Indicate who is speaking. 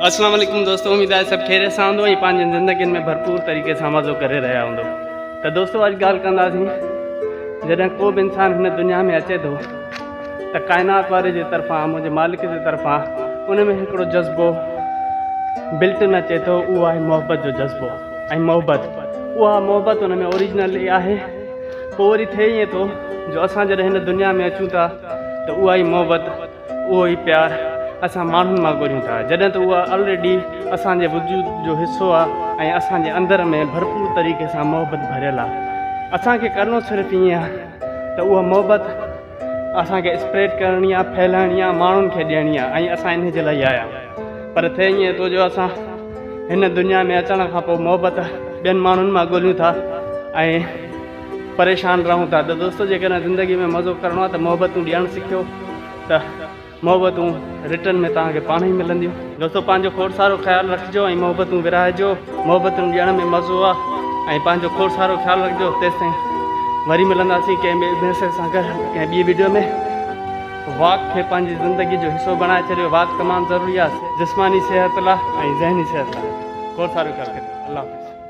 Speaker 1: اسلام عليڪم دوستو اميد آهي سڀ خيريت سان هوندو ۽ پنهنجين زندگين ۾ ڀرپور طريقي سان مزو ڪري رهيا هوندو ته دوستو اڄ ڳالهه ڪنداسين جڏهن ڪو به انسان هن دنيا ۾ اچي ٿو ته ڪائنات واري جي طرفان منهنجي مالڪ جي طرفان ان ۾ هڪڙو جذبو بلٽ ان اچي ٿو اهو آهي محبت جو جذبو ۽ محبت اها محبت ان ۾ اوريجنل آهي پوء وري ٿئي ائين ٿو جو اسان جڏهن هن دنيا ۾ اچون ٿا ته اها ئي محبت اهو ئي پيار اسان ماڻهن مان ڳوليون ٿا جڏهن ته اها الريڊي اسان جي وجود جو حصو آهي ۽ اسان جي اندر ۾ ڀرپور طريقي سان محبت ڀريل آهي اسان کي ڪرڻو صرف ائين آهي ته اها محبت اسان کي اسپريڊ ڪرڻي آهي ڦهلائڻي آهي ماڻهن کي ڏيڻي آهي ۽ اسان انهي جي لاء ئي آيا آهيون پر ٿئي ائين ٿو جو اسان هن دنيا ۾ اچڻ کان پوء محبت ٻين ماڻهن مان ڳوليون ٿا ۽ پريشان رهون ٿا ته دوستو جيڪڏهن زندگي ۾ مزو ڪرڻو آهي ته محبتون ڏيڻ سکيو ته محبتون رٽرن ۾ توهان کي پاڻ ئي ملنديون. دوستو پنهنجو کوڙ سارو خيال رکجو ۽ محبتون ورهائجو محبتن ڏيڻ ۾ مزو آ ۽ پنهنجو کوڙ سارو خيال رکجو تيستائين وري ملنداسين ڪنهن ٻئي ميسيج سان گڏ ڪنهن ٻي ويڊيو ۾ واڪ کي پنهنجي زندگي جو حصو بڻائي ڇڏيو واڪ تمام ضروري آ جسماني صحت لا ۽ ذهني صحت لا کوڙ سارو خيال ڪجو الله حافظ.